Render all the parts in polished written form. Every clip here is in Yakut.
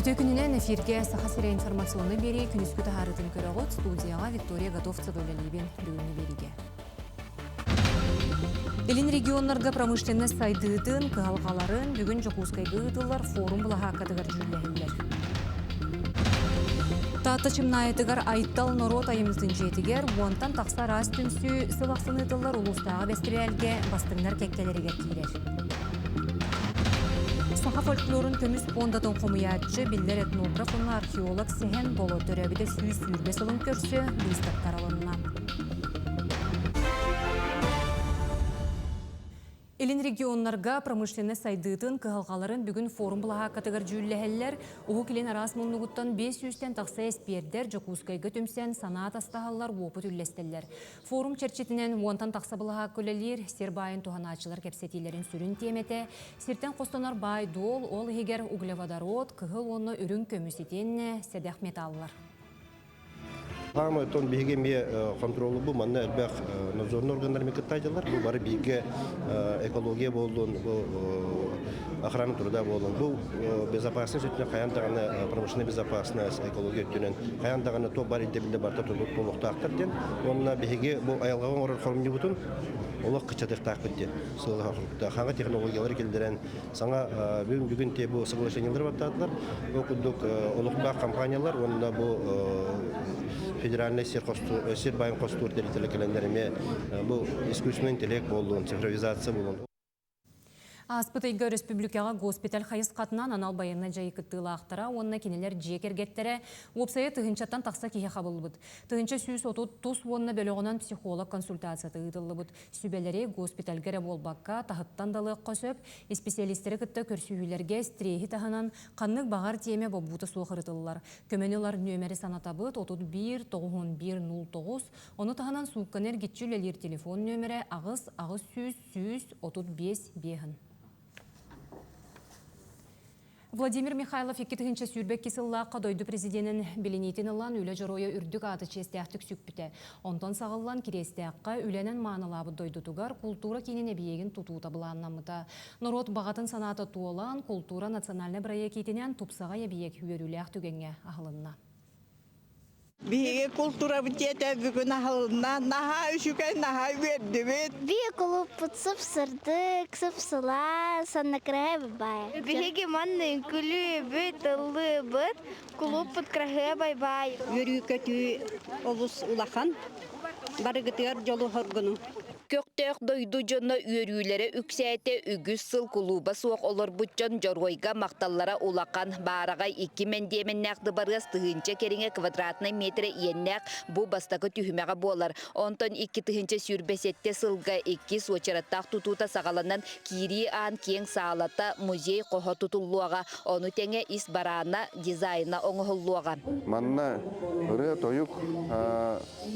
Үтүө күнүнэн эфиргэ Саха сирэ информационнай биэрии күнүскү таһаарыытын көрөҕүт. Студияҕа Виктория Готовцева үлэлиибин бүгүҥҥү биэриигэ. Илин регионнарга промышленность сайдыытын, кыһалҕаларын бүгүн Дьокуускайга ыытыллар форум былаһааккатыгар дьүүллэһэллэр. Таатта Чымнаайытыгар Айтал норуот айымньытын дьиэтигэр уонтан тахса араас түмсүү сыл ахсын ыытыллар улуустааҕы бэстибээлгэ бастыҥнар кэккэлэригэр киирэр. Саха фольклорун көмүс пуондатын хомуйааччы, биллэр этнограф уонна археолог Сэһэн Боло төрөөбүтэ 120 сылын көрсө быыстапка арылынна. Илин регионнарга промышленность сайдыытын кыһалҕаларын бүгүн форум былаһааккатыгар дьүүллэһэллэр. Уһук Илин араас муннугуттан 500-тэн тахса эспиэрдэр Дьокуускайга түмсэн санаа атастаһаллар, уопут үллэстэллэр. Форум чэрчитинэн уонтан тахса былаһаакка үлэлиир, сир баайын туһанааччылар кэпсэтиилэрин сүрүн тиэмэтэ сиртэн хостонор баай-дуол, ол иһигэр углеводород, кыһыл уонна үрүҥ көмүс итиэннэ сэдэх металлар. Хаамай оттон биһиги эмиэ хонтуруолу манна элбэх надзорный органнар эмиэ кыттаайдылар. Бу бары бииргэ экология буоллун, бу охрана труда буоллун. Бу безопасность өттүнэн хайаан даҕаны промышленная безопасность, экология өттүнэн хайаан даҕаны туох баар ирдэбиллэр барыта туолуохтаахтар диэн. Уонна биһиги бу айылҕаҕа оҥорор хоромньубутун олох кыччатыахтаахпыт диэн сыаллаах Хаҥа технологиялары киллэрэн Саҥа бүгүн бүгүн те бу соглашениелар баттаатылар. Ол курдук олохтоох компаниялар уонна бу федеральный сир сир байын хостуур тэрилтэлэр кэлэннэр эмиэ бу искусственный интеллект буоллун, цифровизация буоллун. Ааспыт ыйга өрөспүүбүлүкэҕэ госпиталь хайысхатынан анал байыаннай дьайыы кыттыылаахтара уонна кинилэр дьиэ кэргэттэрэ уопсайа тыһыынчаттан тахса киһи хабыллыбыт. 1130 тус уонна бөлөҕүнэн психолог консультацията ыытыллыбыт. Сүбэлэри госпитальга эрэ буолбакка, таһыттан да ылыахха сөп, исписэлиистэри кытта көрсүһүүлэргэ стреһи таһынан ханнык баҕар тиэмэ бобуута суох ырытыллар. Көмөнү ылар нүөмэри санатабыт 31 91 09, ону таһынан суукканы эргиччи үлэлиир телефон нүөмэрэ 8 800 135 5. Владимир Михайлов 2022 сыллаахха дойду президенин билиниитин ылан үлэ дьоруойа үрдүк ааты чиэстээхтик сүкпүтэ. Онтон саҕыллан Кириэстээххэ үлэнэн маанылаабыт дойдутугар култуура киинин эбийиэгин тутуута былааннаммыта. Норуот баҕатын санаата туолан, култуура национальнай бырайыак иитинэн тупсаҕай эбийиэк үөрүүлээх түгэҥҥэ аһылынна. Биһиги култуурабыт дьиэтэ бүгүн аһылынна. Наһаа үчүгэй, наһаа үөрдүбүт. Биир кулууппут сып-сырдык, сып-сылаас, сонно кыраһыабай. Биһиги манна үҥкүлүүбүт, ыллыыбыт, кулууппут кыраһыабай баай. Үөрүү-көтүү олус улахан. Барыгытыгар дьолу-соргуну. Көхтөөх дойду дьоно үөрүүлэрэ үксээтэ, үгүс сыл кулууба суох олорбут дьон дьоруойга махталлара улахан. Баараҕай икки мэндиэмэннээх дыбарыас тыһыынча кэриҥэ квадратнай метрэ иэннээх бу бастакы түһүмэҕэ буолар. Онтон 2027 сылга иккис уочараттаах тутуута саҕаланан киирии аан киэҥ саалата, музей хоһо тутуллуоҕа, ону тэҥэ ис бараана, дизайна оҥоһуллуоҕа. Манна ырыа-тойук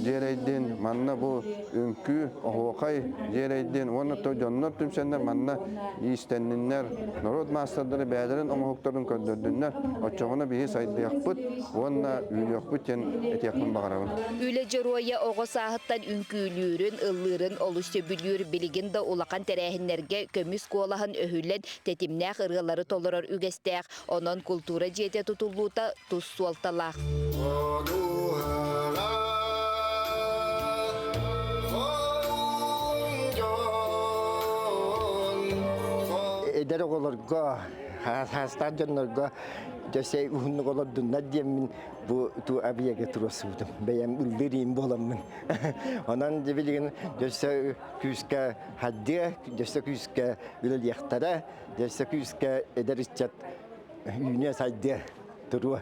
дьиэрэйдин, манна бу үҥкүү, оһуохай дьиэрэйдин уонна то дьоннор түмсэннэр манна иистэнниннэр, норуот маастардара бэйэлэрин оҥоһуктарын көрдөрдүннэр, оччоҕуна биһи сайдыахпыт уонна үүнүөхпүт диэн этиэхпин баҕарабын. Үлэ дьоруойа оҕо сааһыттан үҥкүүлүүрүн, ыллыырын олус сөбүлүүр, билигин да улахан тэрээһиннэргэ көмүс куолаһын өһүлэн тэтимнээх ырыалары толорор үгэстээх. Онон култуура дьиэтэ тутуллуута тус суолталаах. Эдэр оҕолорго, хаастаах дьоннорго дьэсэй уһуннук олордуннар диэммин бу ту абияга туруорсубутум. Бэйэм ыллыыр иим буоламмын. Онон билигин дьөссө күүскэ хаддыа, дьөссө күүскэ үлэлиэхтэрэ, Дьэссэ күүскэ эдэр ыччат үүнүө сайдыа туруо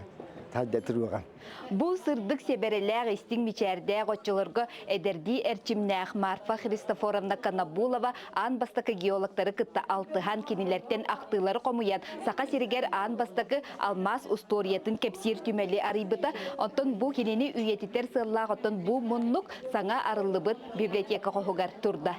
сайда туруоҕа. Бу сырдык сэбэрэлээх, истиҥ мичээрдээх оччолорго эдэрдии эрчимнээх Марфа Христофоровна Конобулова аан бастакы геологтары кытта алтыһан, кинилэртэн ахтыылары хомуйан, Саха сиригэр аан бастакы алмаас устуоруйатын кэпсиир түмэли арыйбыта. Оттон бу кинини үйэтитэр сыаллаах оттон бу муннук саҥа арыллыбыт библиотека хоһугар турда.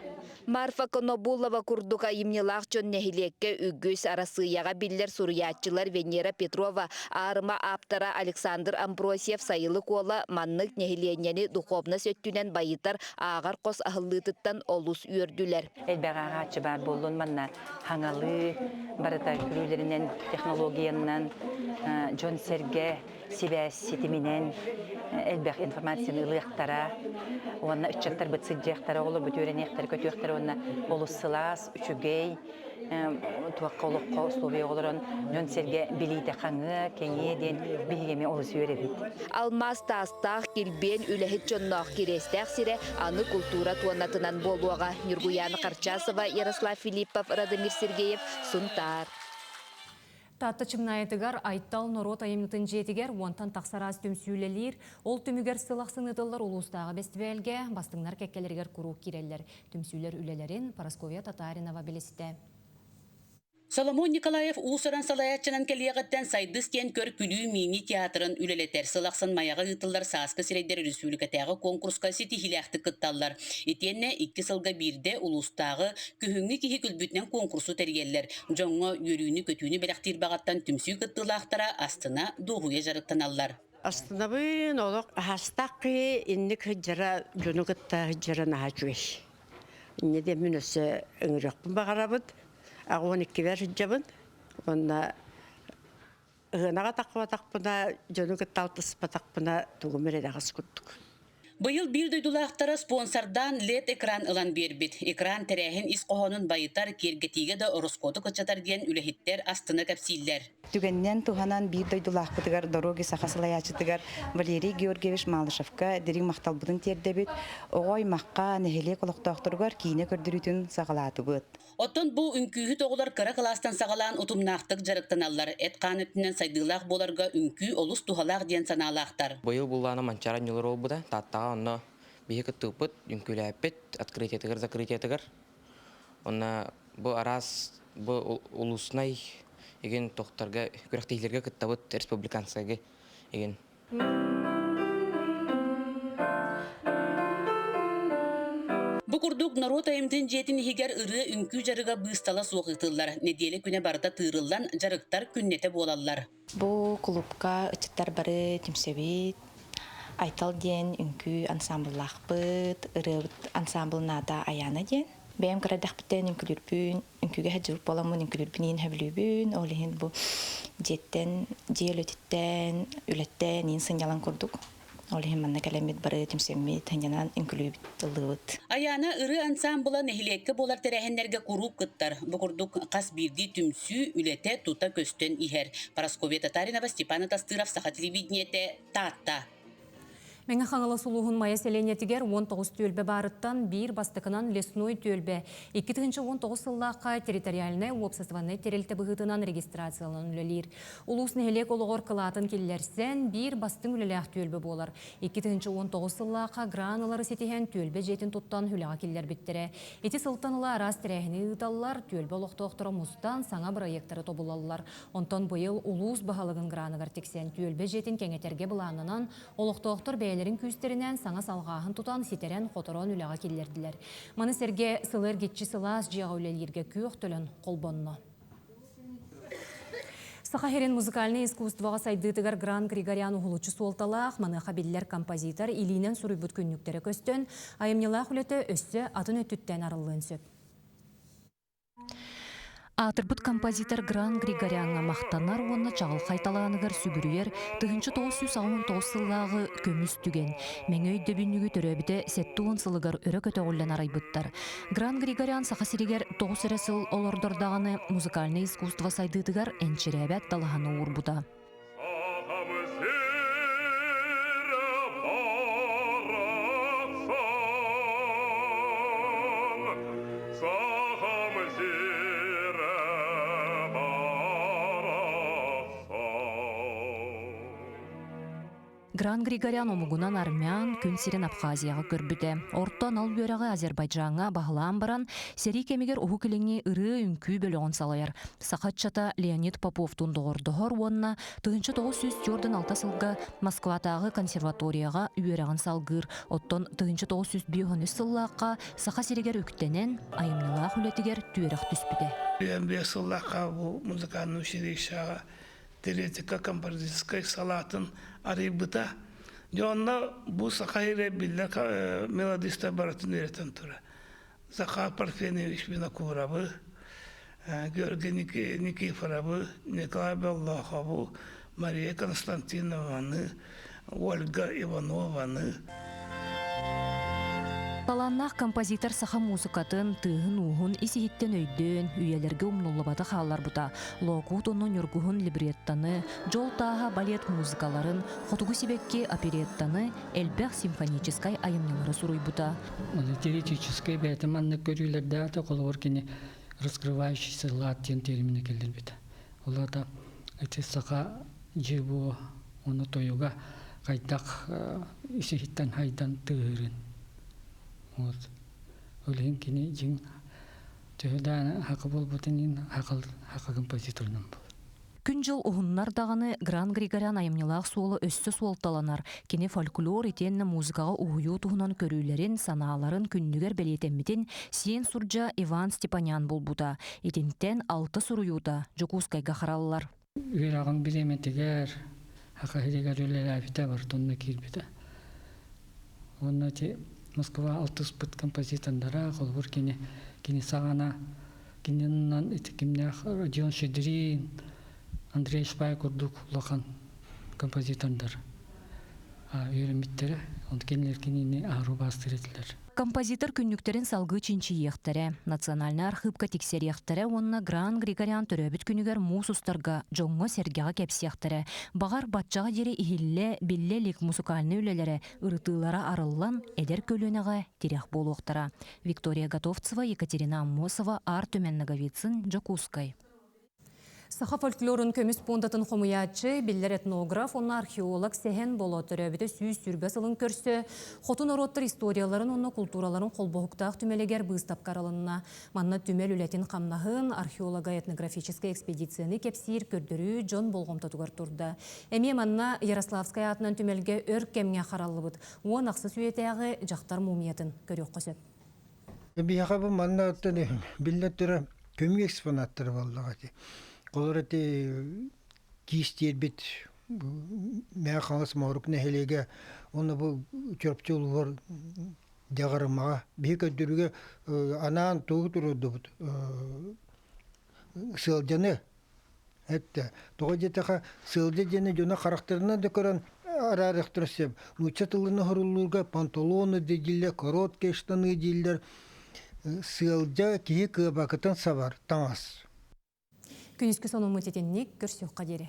Марфа Конобулова курдук айымньылаах дьон нэһилиэккэ үгүс Арассыыйаҕа биллэр суруйааччылар Венера Петрова, аарыма ааптара Александр Амбросьев Сайылык уола маннык нэһилиэнньэни духовность өттүнэн байытар ааҕар хос аһыллыытыттан олус үөрдүлэр. Элбэх ааҕааччы баар буоллун манна хаҥалыы барыта күрүүлэринэн, технологиянан дьон-сэргэ сибээс ситиминэн элбэх информацияны ылыахтара уонна ыччаттарбыт сылдьыахтара, оҕолорбут үөрэниэхтэрэ, көтүөхтэрэ уонна олус сылаас, үчүгэй туохха олоххо условия олорон дьон-сэргэ билиитэ хаҥыа, кэҥиэ диэн биһиги эмиэ олус үөрэбит. Алмаас таастаах, килбиэн үлэһит дьонноох Кириэстээх сирэ аны култуура туонатынан буолуоҕа. Ньургуйаана Харчасова, Ярослав Филиппов, Радомир Сергеев, Сунтаар. Таатта Чымнаайытыгар Айтал норуот айымньытын дьиэтигэр уонтан тахса араас түмсүү үлэлиир. Ол түмүгэр сыл ахсын ыытыллар улуустааҕы бэстибээлгэ бастыҥнар кэккэлэригэр куруук киирэллэр. Түмсүүлэр үлэлэрин Парасковья Татаринова билистэ. Соломон Николаев уус-уран салайааччынан кэлиэҕиттэн Сайдыс диэн көр-күлүү мини-театрын үлэлэтэр. Сыл ахсын Майаҕа ыытыллар Сааскы сирэйдэр өрөспүүбүлүкэтээҕи куонкуруска ситиһиилээхтик кытталлар. Итиэннэ икки сылга биирдэ улуустааҕы Күһүҥҥү киһи күлбүтүнэн куонкурсу тэрийэллэр. Дьоҥҥо үөрүүнү-көтүүнү бэлэхтиир баҕаттан түмсүү кыттыылаахтара астына, дуоһуйа дьарыктаналлар. Астынабын, олох аһастаах киһи инник сылдьара, дьону кытта сылдьара наһаа үчүгэй. Инньэ диэммин өссө ыҥырыахпын баҕарабыт. Аҕа 12-бэр сылдьабын. Уонна ыһыанаҕа таххыбатахпына, дьону кытта алтыспатахпына тугум эрэ даҕас курдук. Быйыл биир дойдулаахтара спонсордаан LED-экран ылан биэрбит. Экран тэрээһин ис хоһоонун байытар, киэргэтиигэ да ороскуоту кыччатар диэн үлэһиттэр астына кэпсииллэр. Түгэнинэн туһанан биир дойдулаахпытыгар Дороги саха салайааччытыгар Валерий Георгиевич Малышевка дириҥ махталбытын тиэрдэбит. Оҕо аймахха, нэһилиэк олохтоохторугар киинэ көрдөрүүтүн саҕалаатыбыт. Оттон бу үҥкүүһүт оҕолор кыра кылаастан саҕалаан утумнаахтык дьарыктаналлар, эт-хаан өттүнэн сайдыылаах буоларга үҥкүү олус туһалаах диэн санаалаахтар. Быйыл буллаана Манчаары ньылар буолбута. Тааттаҕа онно биһи кыттыыппыт, үҥкүүлээппит, открытиетыгар, закрытиетыгар. Онно бу араас бу улууснай игин тохторго күрэхтэһиилэргэ кыттабыт республиканскайга игин. Бу курдук норуот айымньытын дьиэтин иһигэр ырыа-үҥкүү дьарыга быыстала суох ыытыллар. Нэдиэлэ күнэ барыта тыырыллан, дьарыктар күннэтэ буолаллар. Бу кулуупка ыччаттар бары түмсэбит. Айтал диэн үҥкүү ансаамбыллаахпыт, ырыабыт ансаамбылын аата Айаана диэн. Бэйэм кыра эрдэхпиттэн үҥкүүлүүрбүн, үҥкүүгэ сылдьыбыт буоламмын үҥкүүлүүрбүн иин сөбүлүүбүн. Ол иһин бу дьиэттэн, дьиэ үлэтиттэн, үлэттэн иин сынньалаҥ курдук. Ол иһин манна кэлэммит бары түмсэммит, сынньанан үҥкүүлүүбүт, ыллыыбыт. Айаана ырыа ансаамбыла нэһилиэккэ буолар тэрээһиннэргэ куруук кыттар. Бу курдук хас биирдии түмсүү үлэтэ тута көстөн иһэр. Парасковья Татаринова, Степан Атастыров, Саха телевидениетэ, Таатта. Мэҥэ Хаҥалас улууһун Майа сэлиэнньэтигэр 19 түөлбэ баарыттан биир бастакынан Лесной түөлбэ 2019 сыллаахха территориальнай уопсастыбаннай тэрилтэ быһыытынан регистрацияланан үлэлиир. Улуус нэһилиэк олоҕор кылаатын киллэрсэн, биир бастыҥ үлэлээх түөлбэ буолар. 2019 сыллаахха гран ылары ситиһэн түөлбэ дьиэтин туттан үлэҕэ киллэрбиттэрэ. Ити сылтан ыла араас тэрээһини ыыталлар, түөлбэ олохтоохторо мустан саҥа бырайыактары тобулаллар. Онтон быйыл улуус баһылыгын граныгар тиксэн түөлбэ дьиэтин кэҥэтэргэ былааннанан, олохтоохтор бэйэлэрин күүстэринэн саҥа салҕааһын тутан, ситэрэн-хоторон үлэҕэ киллэрдилэр. Маны сэргэ сылы эргиччи сылаас дьиэҕэ үлэлииргэ күөх төлөн холбонно. Саха сирин музыкальнай искусствоҕа сайдыытыгар Гран Григорян уһулуччу суолталаах, маныаха биллэр композитор илиинэн суруйбут күннүктэрэ көстөн, айымньылаах үлэтэ өссө атын өттүттэн арыллыан сөп. Аатырбыт композитор Гран Григоряҥҥа махтанар уонна чаҕылхай талааныгар сүгүрүйэр 1989 сыллааҕы көмүс түгэн Мэҥэ өйдөбүнньүгү төрөөбүтэ 70 сылыгар өрө көтөҕүллэн арайбыттар. Гран Григорян Саха сиригэр тоҕус эрэ сыл олордор даҕаны музыкальнай искусство сайдыытыгар энчирээбэт далаһаны уурбута. Гран Григорян омугунан армян, күн сирин Абхазияҕа көрбүтэ. Орто анал үөрэҕи Азербайджаҥҥа баһылаан баран, сэрии кэмигэр Уһук Илиҥҥи ырыа-үҥкүү бөлөҕүн салайар. Саха ыччата Леонид Поповтуун доҕордоһор уонна 1946 сылга Москватааҕы консерваторияҕа үөрэҕин салгыыр. Оттон 1953 сыллаахха Саха сиригэр үктэнэн, айымньылаах үлэтигэр түөрэх түспүтэ. 25 сыллаахха бу музыкальнай училищеҕа теоретика композиторскай салаатын арыйбыта. Дьэ онно бу саха сирэ биллэр мелодистар барытын үөрэтэн турар. Захар Парфеньевич Винокуровы, Георгий Никифоровы, Николай Беллохову, Мария Константинованы, Ольга Иванованы. Талааннаах композитор саха музыкатын, тыаһын-ууһун ис-иһиттэн өйдөөн, үйэлэргэ умнуллубаты хаалларбыта. Лоокуут уонна Ньургуһун либреттаны, Дьол тааһа балет музыкаларын, Хотугу сибэкки опереттаны, элбэх симфоническай айымньылары суруйбута. Теоретическай бэйэтэ маннык көрүүлэрдээх холобур кини раскрывающийся лад диэн термини киллэрбитэ. Ол аата ити саха дьиэ уонна тойуга хайдах ис-иһиттэн хайдан тыаһыырын. Вот. Ол иһин кини дьиҥ төһө да хака буолбутун иһин хака композиторынан буолар. Күн-дьыл уһуннар даҕаны Гран Григорян айымньылаах суола өссө суолталанар. Кини фольклор итиэннэ музыкаҕа уһуйуу туһунан көрүүлэрин, санааларын күннүгэр бэлиэтэммитин сиэн сурдьа Иван Степанян булбута. Итинтэн алта суруйуута Дьокуускайга хараллар. Үөрэҕин бириэмэтигэр Саха сиригэр үлэлээбитэ, барыта онно киирбитэ. Уонна ити Москва алтыспыт композитордара, холобур кини кини саҕана кининэн ити кимнээх Родион Щедрин, Андрей Шпай курдук улахан композитордар үөрэммиттэрэ. Онон кинилэр кинини аһары убаастыыр этилэр. Композитор күннүктэрин салгыы чинчийиэхтэрэ, национальнай архыыпка тиксэриэхтэрэ уонна Гран Григорян төрөөбүт күнүгэр муус устарга дьоҥҥо-сэргэҕэ кэпсиэхтэрэ. Баҕар, баччаҕа диэри иһиллэ, биллэ илик мусукаальнай үлэлэрэ, ырытыылара арыллан, эдэр көлүөнэҕэ тирэх буолуохтара. Виктория Готовцева, Екатерина Аммосова, Артем Ноговицын, Дьокуускай. Саха фольклорун көмүс пуондатын хомуйааччы, биллэр этнограф уонна археолог Сэһэн Боло төрөөбүтэ 120 сылын көрсө, хоту норуоттар историяларын уонна култуураларын холбоһуктаах түмэлигэр быыстапка арылынна. Манна түмэл үлэтин хамнаһын, археолого-этнографическай экспедицияны кэпсиир көрдөрүү дьон болҕомтотугар турда. Эмиэ манна Ярославскай аатынан түмэлгэ өр кэмҥэ хараллыбыт 10 ахсыс үйэтээҕи дьахтар мумиятын көрүөххэ сөп. Биһиэхэ бу манна биллэн турар көмүү экспонаттара буоллаҕа ити. Олор ити киис тиэрбит Мэҥэ Хаҥалас Моорук нэһилиэгэ уонна бу Чурапчы улууһугар Дьаҕарымаҕа биһи көрдөрүүгэ анаан тугу туруордубут сыалдьаны эттэ. Тоҕо диэтэхэ сыалдьа диэни дьоно харахтарынан да көрөн араарыахтара сөп. Нуучча тылын оһоруллуурга панталоны дииллэр, короткие штаны дииллэр. Сыалдьа киһи кыабакытын сабар таҥас. Күнүскү сонуммут итинник көрсүөххэ диэри.